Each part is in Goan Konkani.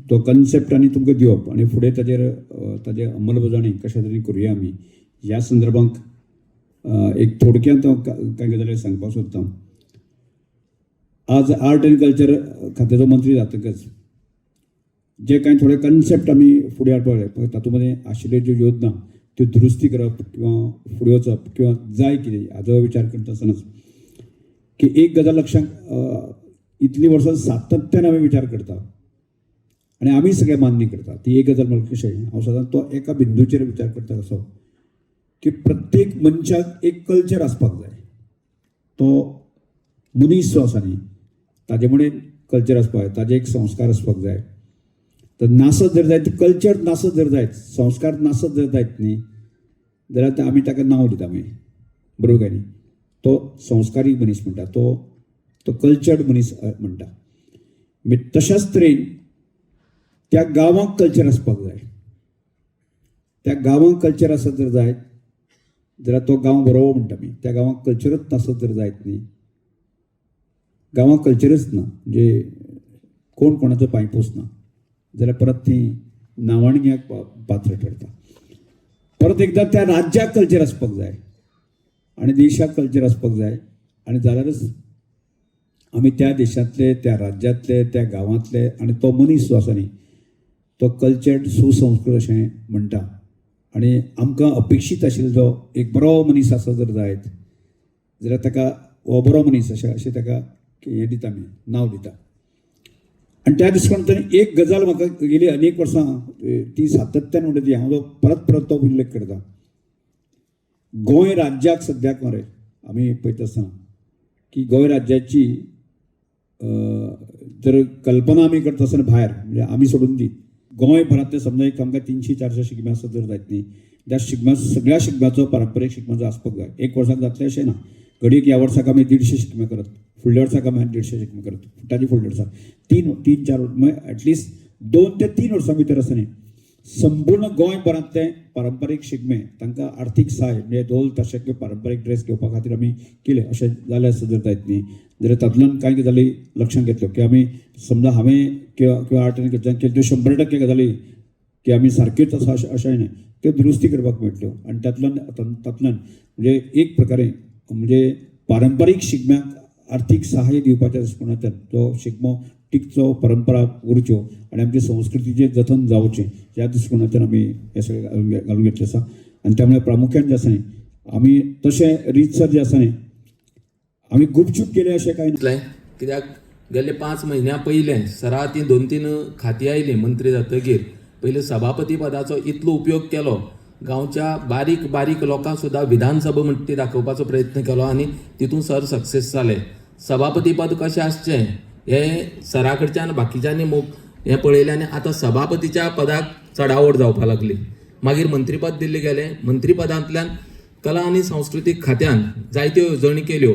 तो कन्सेप्ट आनी तुमकां दिवप आनी फुडें ताजेर ताजे अंमलबजावणी कशा तरेन करुया आमी ह्या संदर्भांत एक थोडक्यांत हांव कांय गजाली सांगपाक सोदतां. आज आर्ट एंड कल्चर खात्याचो मंत्री जातकच जे कांय थोडे कन्सेप्ट आमी फुडें हाडपाक जाय, पळय तातूंत मदें आशिल्ल्यो ज्यो योजना त्यो दुरुस्ती करप किंवा फुडें वचप किंवा जाय कितें हाजो विचार करता आसतनाच की एक गजाल लक्षांत, इतलीं वर्सां सातत्यान आमी विचार करता आनी आमी सगळे मान्य करता ती एक गजाल म्हणल्यार कशें, हांव सदांच तो एका बिंदूचेर विचार करता कसो की प्रत्येक मनशाक एक कल्चर आसपाक जाय. तो मनीस जो आसा न्ही ताजे मडेन कल्चर आसपाक जाय, ताजे एक संस्कार आसपाक जाय. तर नासत जर जायत, कल्चर नासत जर जायत, संस्कार नासत जर जायत न्ही जाल्यार आमी ताका नांव दिता मागीर, बरोबर काय न्ही? तो संस्कारी मनीस म्हणटा, तो तो कल्चर्ड मनीस म्हणटा. मागीर तशाच तरेन त्या गांवाक कल्चर आसपाक जाय. त्या गांवाक कल्चर आसत जर जायत जाल्यार तो गांव बरो म्हणटा आमी. त्या गांवाक कल्चरच नासत जर जायत न्ही, गांवाक कल्चरच ना म्हणजे कोण कोणाचो पांय पोसना जाल्यार परत ती नावाणग्याक पात्र ठरता. परत एकदां त्या राज्याक कल्चर आसपाक जाय आनी देशाक कल्चर आसपाक जाय आनी जाल्यारच आमी त्या देशांतले, त्या राज्यांतले, त्या गांवांतले आनी तो मनीस जो आसा न्ही तो कल्चर्ड सुसंस्कृत अशें म्हणटा. आनी आमकां अपेक्षीत आशिल्लो जो एक बरो मनीस आसा जर जायत जाल्यार ताका हो बरो मनीस अशें अशें ताका हें दिता, आमी नांव दिता. आनी त्या दृश्टीकोणांतल्यान एक गजाल म्हाका गेली अनेक वर्सां ती सातत्यान म्हणटा ती हांव तो परत परत तो उल्लेख करता. गोंय राज्याक सद्याक मरे आमी पळयता आसतना की गोंय राज्याची जर कल्पना आमी करता आसतना भायर, म्हणजे आमी सोडून दी, गोंयभरांतले समजा एक आमकां 300-400 शिगमे आसत जर जायत न्ही, त्या शिगम्या सगळ्या शिगम्याचो पारंपारीक शिगम्याचो आसपाक जाय. एक वर्साक जातलें अशें ना, घडयेक ह्या वर्साक आमी 150 शिगमे करत, फुडल्या वर्साक आमी 150 शिगमे करत, ताजे फुडल्या वर्साक 3-4, म्हणजे एटलिस्ट 2 ते 3 वर्सां भितर आसा न्ही संपूर्ण गोंयभरांतले पारंपारीक शिगमे तांकां आर्थीक सहाय्य म्हणजे ढोल ताशे किंवा पारंपारीक ड्रेस घेवपा खातीर आमी केले अशें जालें आसत जर जायत न्ही जाल्यार तातूंतल्यान कांय गजाली लक्षांत घेतल्यो की आमी समजा हांवें किंवा किंवा आर्ट आनी कल्चरान केल्यो त्यो 100% गजाली की आमी सारक्योच आसा अशें अशें न्ही, त्यो दुरुस्ती करपाक मेळटल्यो. आनी तातूंतल्यान तातूंतल्यान म्हणजे एक प्रकारे म्हणजे पारंपारीक शिगम्याक आर्थीक सहाय्य दिवपाच्या दृश्टिकोनांतल्यान तो शिगमो टिकचो, परंपरा उरच्यो आनी आमचे संस्कृतीचें जतन जावचें ह्या दृश्टिकोनांतल्यान आमी हें सगळें घालून घेतलें आसा. आनी त्यामुळे प्रामुख्यान जें आसा न्ही आमी तशें रितसर जें आसा न्ही आमी गुपचूप केलें अशें कांय ना. कित्याक गेल्ले 5 म्हयन्या पयलें सरा ती 2-3 खातीं आयलीं मंत्री जातकीर पयलीं सभापती पदाचो इतलो उपयोग केलो, गांवच्या बारीक बारीक लोकांक सुद्दां विधानसभा म्हणटा ती दाखोवपाचो प्रयत्न केलो आनी तितून सर सक्सेस जाले. सभापती पद कशें आसचें हें सरा कडच्यान बाकीच्यांनी मोग हें पळयलें आनी आतां सभापतीच्या पदाक चडावड जावपाक लागली. मागीर मंत्रीपद दिल्लें गेलें, मंत्रीपदांतल्यान कला आनी सांस्कृतीक खात्यान जायत्यो येवजणी केल्यो,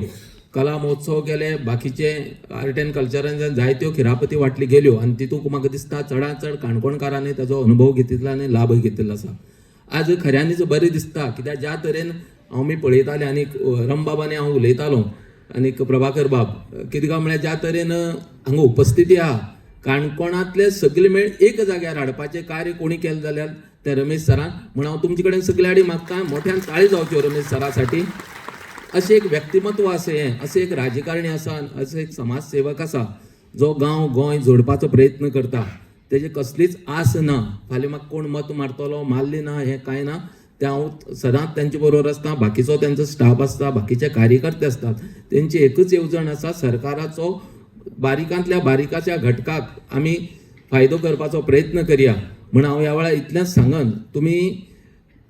कला महोत्सव केले, बाकीचे आर्ट एंड कल्चरान जायत्यो खिरापती वांटली गेल्यो आनी तितूंत म्हाका दिसता चडांत चड काणकोणकारांनी ताजो अनुभव घेतिल्लो आनी लाभ घेतिल्लो आसा. आज खऱ्यांनीच बरें दिसता कित्याक ज्या तरेन हांव मी पळयतालें आनी रमबाबांनी हांव उलयतालो आनी प्रभाकर बाब, कितें काय म्हळ्यार ज्या तरेन हांगा उपस्थिती आहा काणकोणांतले सगळे मेळ एक जाग्यार हाडपाचें कार्य कोणी केलें जाल्यार तें रमेश सरान. म्हूण हांव तुमचे कडेन सगळे आडी मागता मोठ्यान ताळी जावच्यो रमेश सरा साठी. अशें एक व्यक्तिमत्व आसा हें, अशें एक राजकारणी आसा, अशें एक समाजसेवक आसा जो गांव गोंय जोडपाचो प्रयत्न करता. तेजी कसलीच आस ना फाल्यां म्हाका कोण मत मारतलो मारली ना हें कांय ना, तें हांव सदांच तेंचे बरोबर आसता. बाकीचो तेंचो स्टाफ आसता, बाकीचे कार्यकर्ते आसतात, तेंची एकूच येवजण आसा सरकाराचो बारिकांतल्या बारिकाच्या घटकाक आमी फायदो करपाचो प्रयत्न करया. म्हूण हांव ह्या वेळार इतलेंच सांगन, तुमी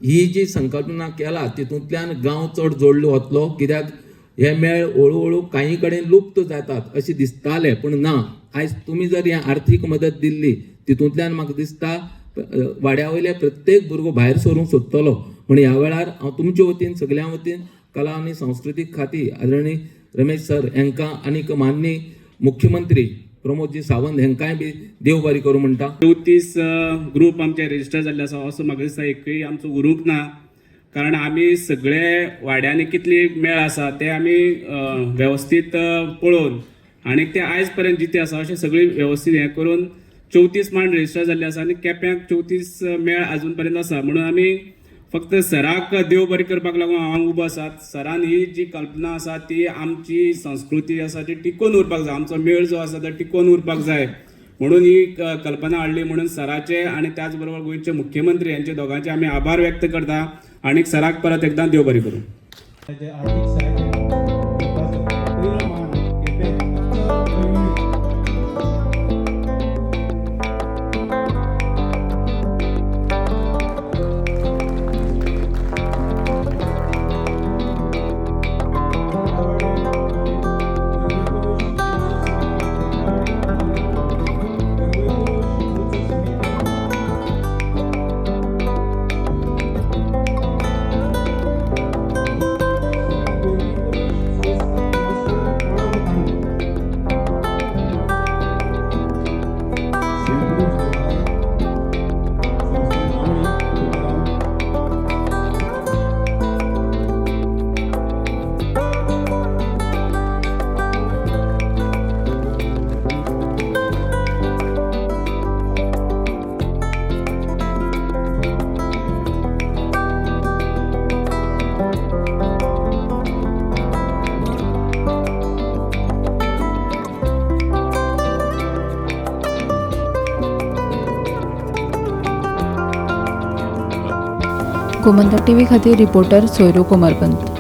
ही जी संकल्पना केला तितूंतल्यान गांव चड जोडलो वतलो. कित्याक हे मेळ हळू हळू कांय कडेन लुप्त जातात अशें दिसतालें, पूण ना, आयज तुमी जर हें आर्थीक मदत दिल्ली तितूंतल्यान म्हाका दिसता वाड्या वयले प्रत्येक भुरगो भायर सरूंक सोदतलो. म्हूण ह्या वेळार हांव तुमचे वतीन सगळ्यां वतीन कला आनी सांस्कृतीक खाती आदरणीय रमेश सर हांकां आनीक माननीय मुख्यमंत्री प्रमोदजी सावंत हांकांय बी देव बरें करूं म्हणटा. 34 ग्रूप आमचे रजिस्टर जाल्ले आसा असो म्हाका दिसता एकूय आमचो उरूंक ना, कारण आमी सगळे वाड्यांनी कितली मेळ आसा ते आमी वेवस्थीत पळोवन आनी ते आयज पर्यंत जिते आसा अशें सगळी वेवस्थीत हें करून 34 मांड रजिस्टर जाल्ले आसा आनी केप्यांक 34 मेळ आजून पर्यंत आसा. म्हणून आमी फक्त सराक देव बरें करपाक लागून हांगा उबो आसात. सरान ही जी कल्पना आसा ती आमची संस्कृती आसा ती टिकोवन उरपाक जाय, आमचो मेळ जो आसा तो टिकोवन उरपाक जाय म्हणून ही कल्पना हाडली. म्हणून सराचे आनी त्याच बरोबर गोंयचे मुख्यमंत्री यांचे दोगांचे आमी आभार व्यक्त करता आनी सराक परत एकदां देव बरें करूं. ताचे आर्थीक सहाय्य दिवपाचो पयलो मान केपें हांगचो. गोमंतक टीव्ही खातीर रिपोर्टर सोयरू कोमरपंत.